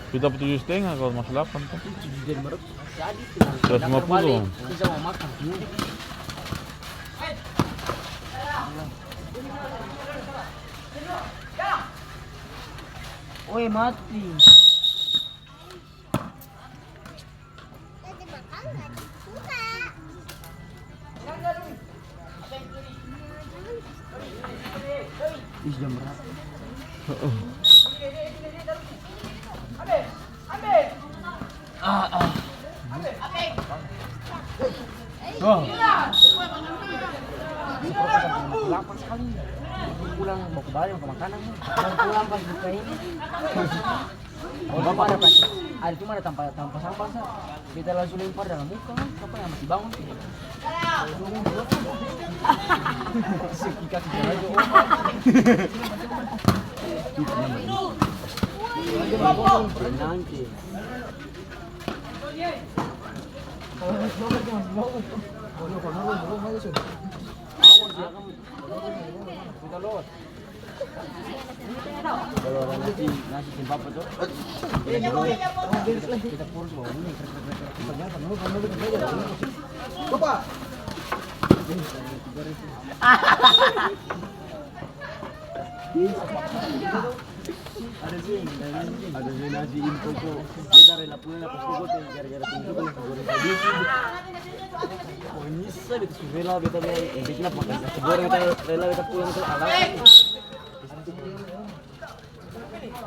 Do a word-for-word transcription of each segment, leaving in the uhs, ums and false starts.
Kita tujuh setengah, kalau masuk delapan tuh. Tujuh dan baru jadi tuh. Seratus lima puluh. Bisa mau makan. Oi, mati. Ih, jam berapa? Heeh. Ah, ah. Tuh. Lapar skali. Pulang mau ke bale, mau ke makanan. Mau pulang pas buka ini. Oh, cuma ada plas-, ada cuma ada tampa, tampa sampah sa. Beta langsung lempar dalam muka, sapa yang masih bangun? Sikat jalan. Nanti. Kalau ada nasi, nasi seng papa to. Kita kurus bawa ini. Ada sih, ada sih nasi impor to. Beta rela pulang pas poko to gara-gara tunjuk nasi goreng tadi. Pokoknya nyisa beta su rela, beta bilang, eh, beta nak makan nasi goreng, beta rela beta pulang to alasan.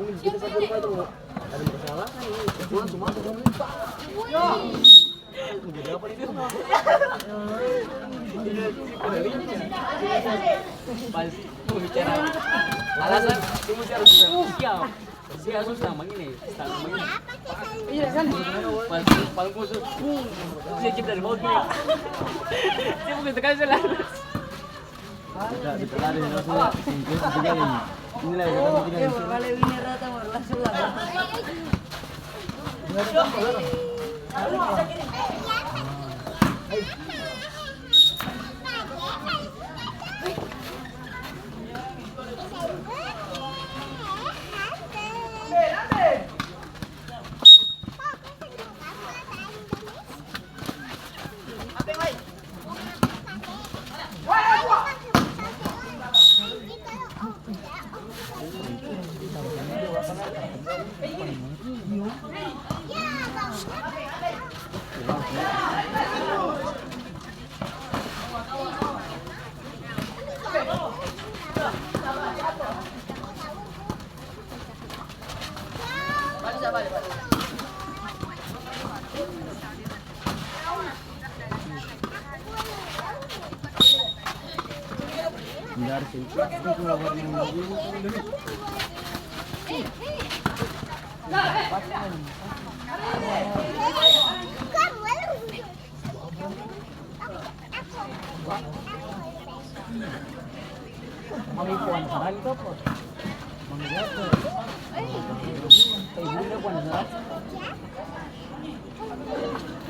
Ini kita satu rumah itu, ada masalah, ini pulang semua ke rumah. Jadi apa itu? Pas mau bicara alasan, dia mesti harus siap. Dia harus sama ini, sama ini. Iya kan? Pas, pas musuh, dia cip dari bawah. Dia bukan sekali saya lalu. Kita, kita lari langsung, singkir, singkir ini. Inilah yang kita bikin. Oke, balik ini rata, baru langsung lah.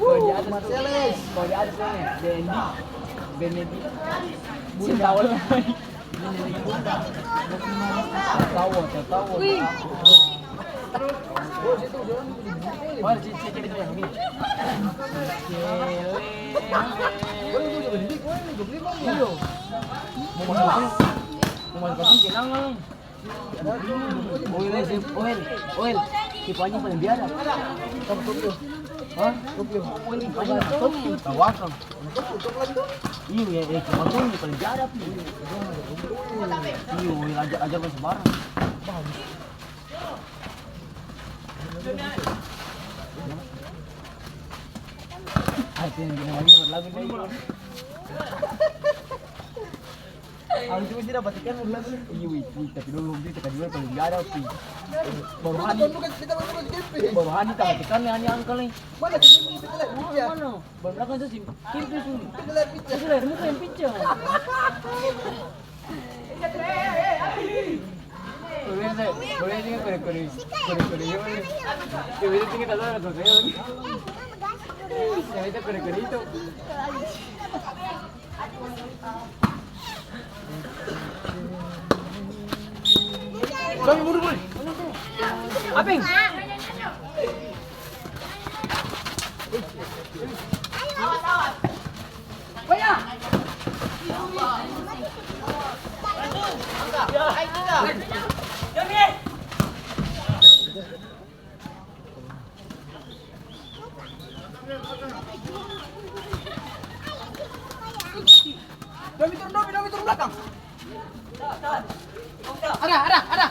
Kalo di atas, kalo di atas ini, Bendi, Benedi, Bunda. Tatawa, tatawa. Wih. Oel, Oel, Oel, si Panji paling biadab. Hah? Oel, si Panji paling biadab. Iya, iya, iya, si Panji paling biadab. Iya, Oel, ajar, ajar sembarang. Aku cuma sih dapat ikan udah. Iya, wih, wih, tapi dulu, wih, kita jual paling biadab, wih. Baru Hani. Baru Hani dapat ikan nih, Hani angkal nih. Mana? Baru belakang tuh si Kim tuh, su. Kita lihat muka yang pincang. Boleh, boleh, boleh, boleh, boleh. Boleh, boleh, boleh. Boleh, boleh, boleh. Boleh, boleh, boleh. Kami mundur, boy. Domi turun, Domi, Domi turun balakang. Ada, ada, ada.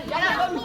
Jalan, Domi.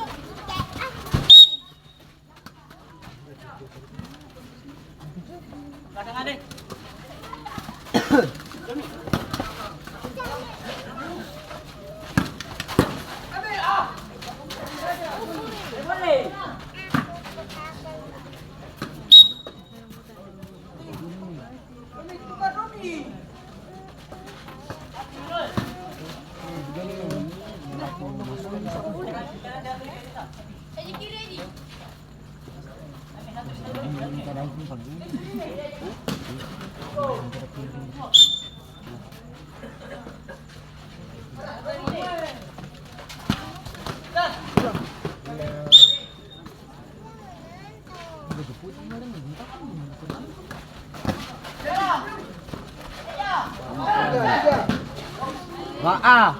Aa.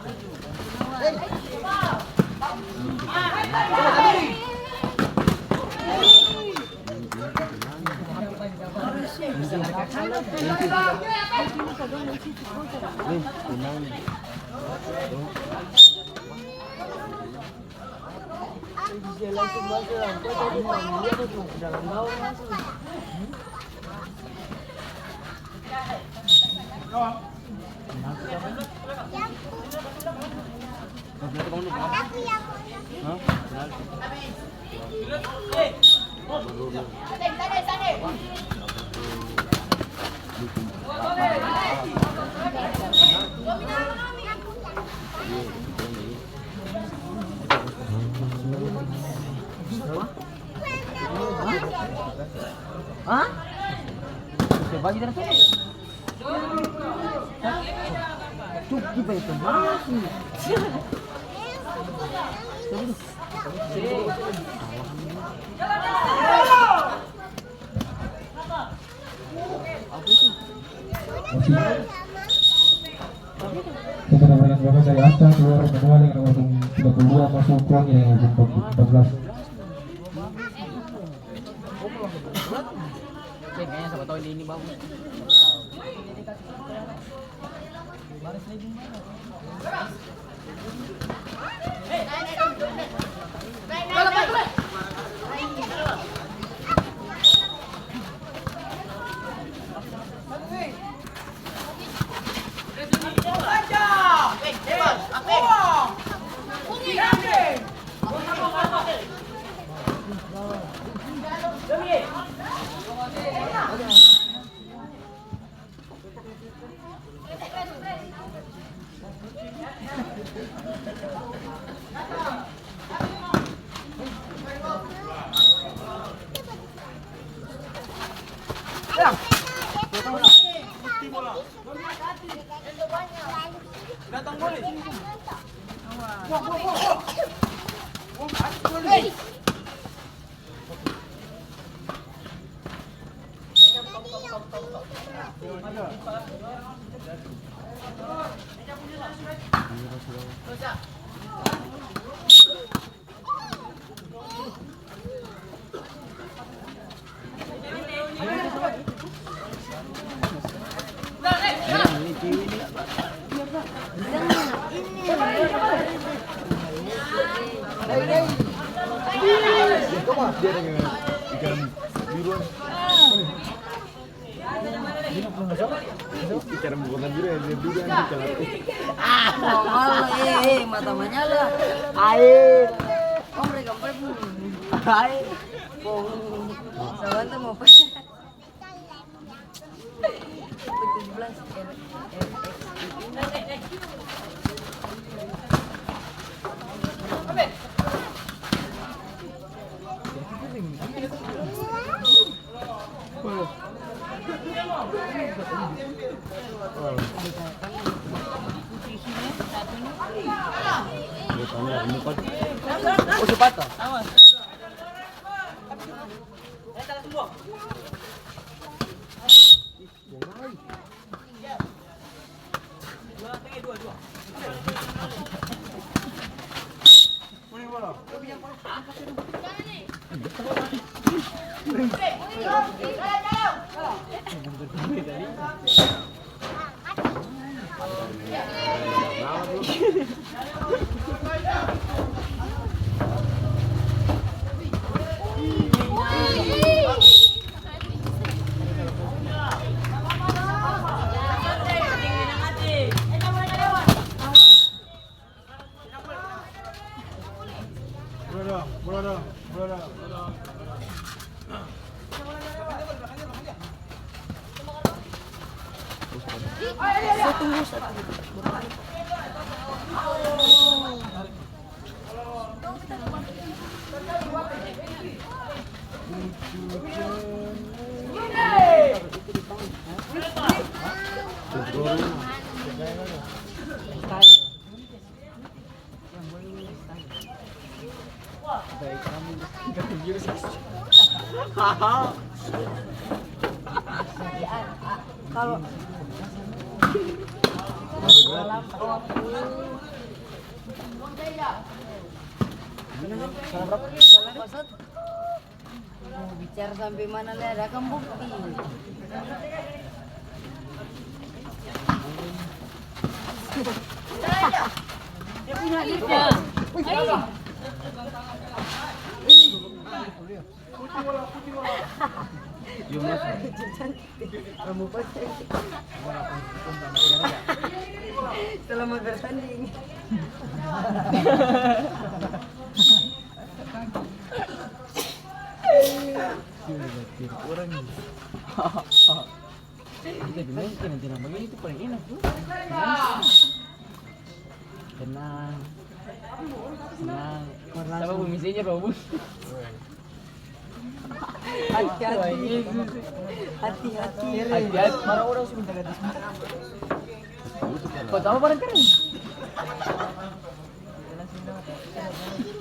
Hah? Coba aja dah. Cukup itu masih. Kita dapatkan bola dari Asta, keluar manual dengan nomor punggung tiga puluh dua, masuk Kong dengan nomor punggung empat belas. Kayaknya siapa tahu ini, ini bagus. Ikan bukan biru ya, dia biru yang di jalan. Ah, mau malu, eh, eh, mata manyala. Ae. Om, rekam, rekam. Ae. Oh. Sawan tuh mau apa? Tujuh belas, R X. Oh, sepatah. Saya tunggu satu. Kalau Mau bicara sampe mana lai, ada akang bukti. Dia punya, dia punya. Ayo. Selamat bertanding. Orang ini. Kita bilang tenang-tenang begini tu paling enak tu. Tenang. Tenang. Saba pung mesinnya bagus. Hati-hati. Hati-hati. Hati-hati. Buat apa barang kering?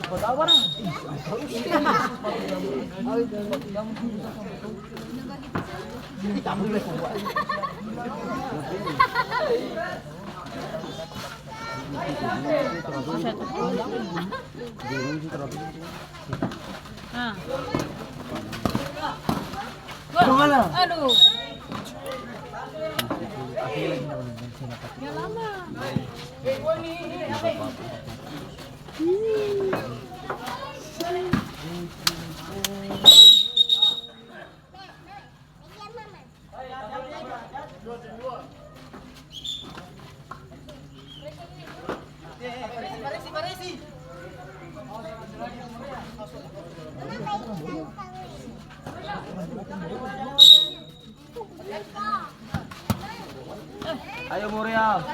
Buat apa barang? Ah. Aduh. Ya lama. Ayo, Moreal.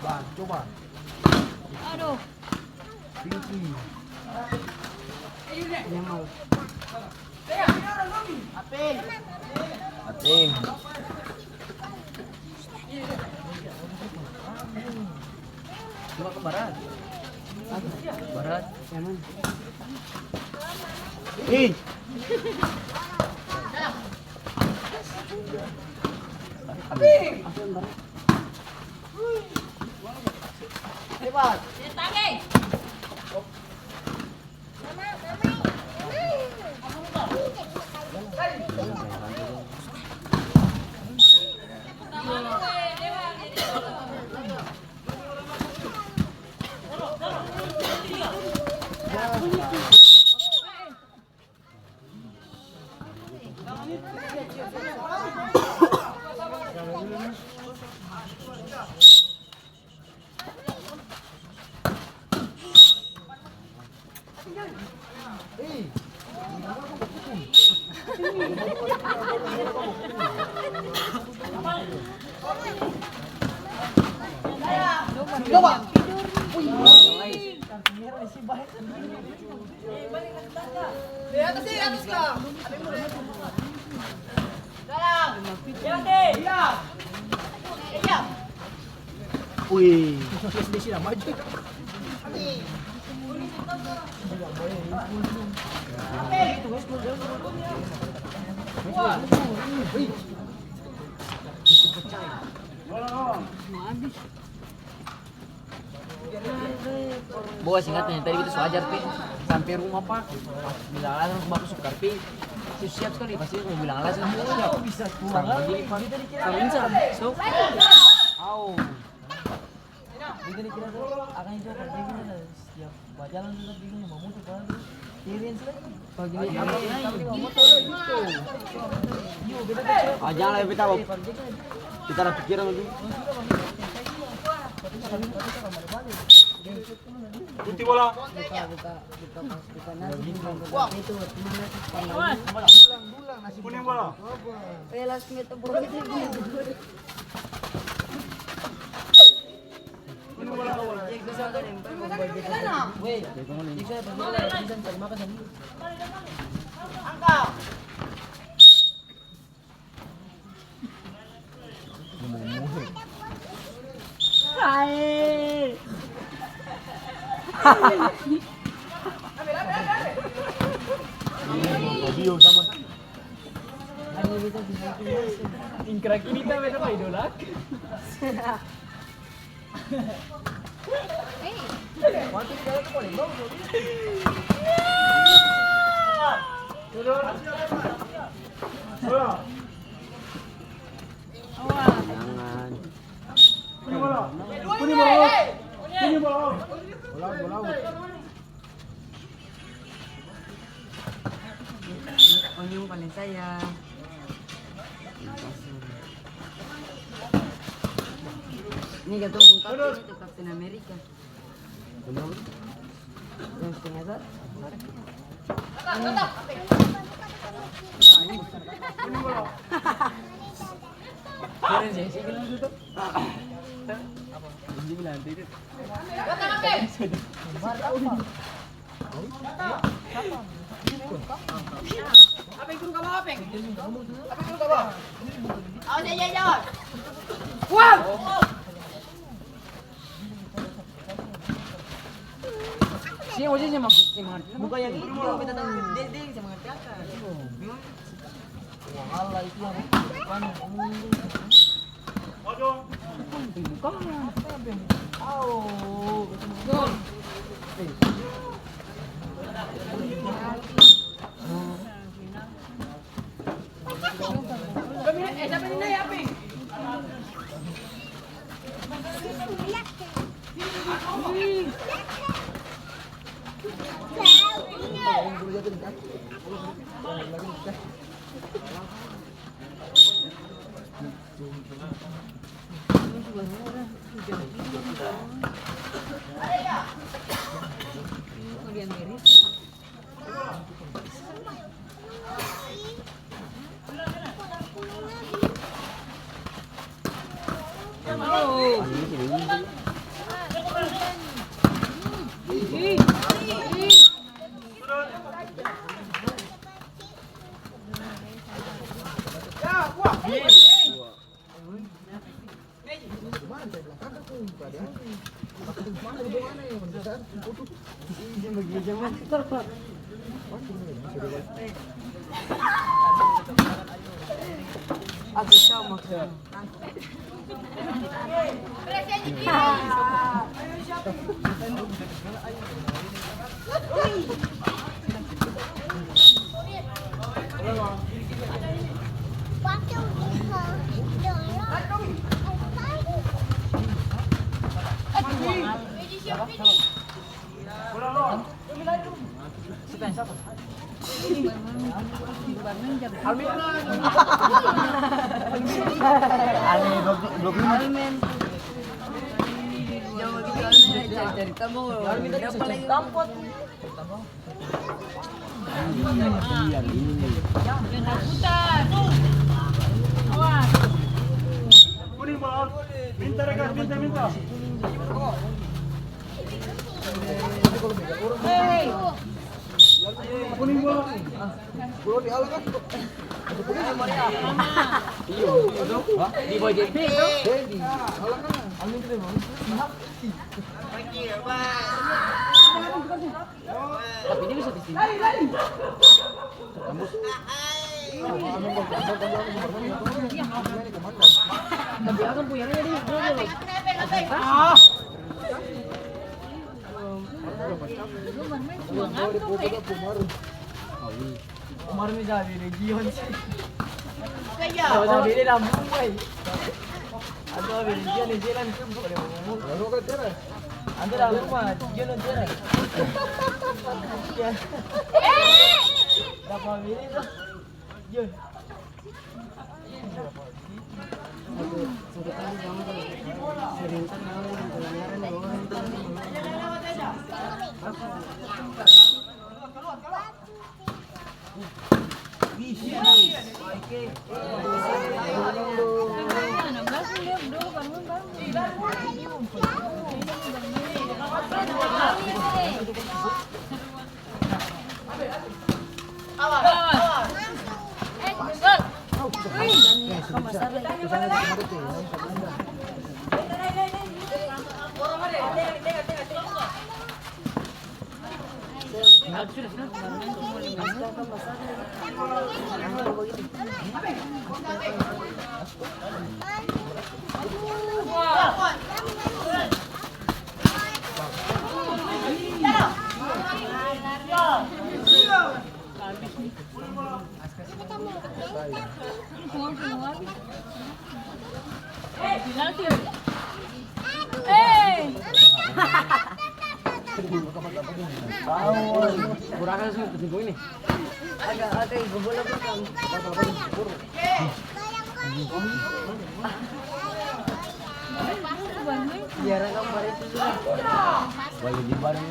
Bang, coba. Aduh. Tinggi. Nyaman. Ating. Cuma ke barat. Barat. Ih. Hebat. Wih. Bos, ingat nih, tadi beta su ajar, pi. Sampe rumah, Pak. Pas bilang alasan, baku su karpi. Su siap skali, pasti su bilang alasan. Bisa pulang. Stop. Au. Beta ni kira tu, akang itu akan biking, setiap bajalang tu, biking mamutu, padahal tu keren sudah. Pagi ni, pagi ni. Iyo, beta pikir. Ah, jangan lah, beta, Bang. Kita ada pikiran lagi. Putih bola. Buka, buka, buka, pas buka nasi, buka, buka itu, mana? Kuning bola. Pelas, mete bola itu. Hai. Ingkrak ini kan beta idola. Jangan. Onyong paling sayang. Ini katong pung kapten itu, Kapten Amerika. Yang setengah satu. Keren sih, sih, bilang gitu. Apa? Dia bilang, "Tidak." Sini, ojek, sini, Mang. Sini, Mang. Bukan yang itu, beta tahu. Dia, dia yang sama ngerti akang. Wah, Allah, itu yang bukan. Au. Almen. Almen. Jang bagitu, Almen. Cari-cari tamu. Almen tadi bisa cari tampot. Kuning, Bos. Minta, Regas, minta, minta. Kuning, Bos. Di bawah J P itu. Tapi dia bisa di sini. Tapi akang punya dia, dia, dia. Umar ni jadi legion sih. Sama-sama dia dalam rumah. Atau beli dia ni jalan tu, bukan dia ngomong. Lalu kan teras. Anda dalam rumah, dia nonton teras. Ya. Dapat beli tu. Jun. Kurang sih, ini. Ada, ada ibu bola belakang. Biar akang barisi sudah. Balik di barang.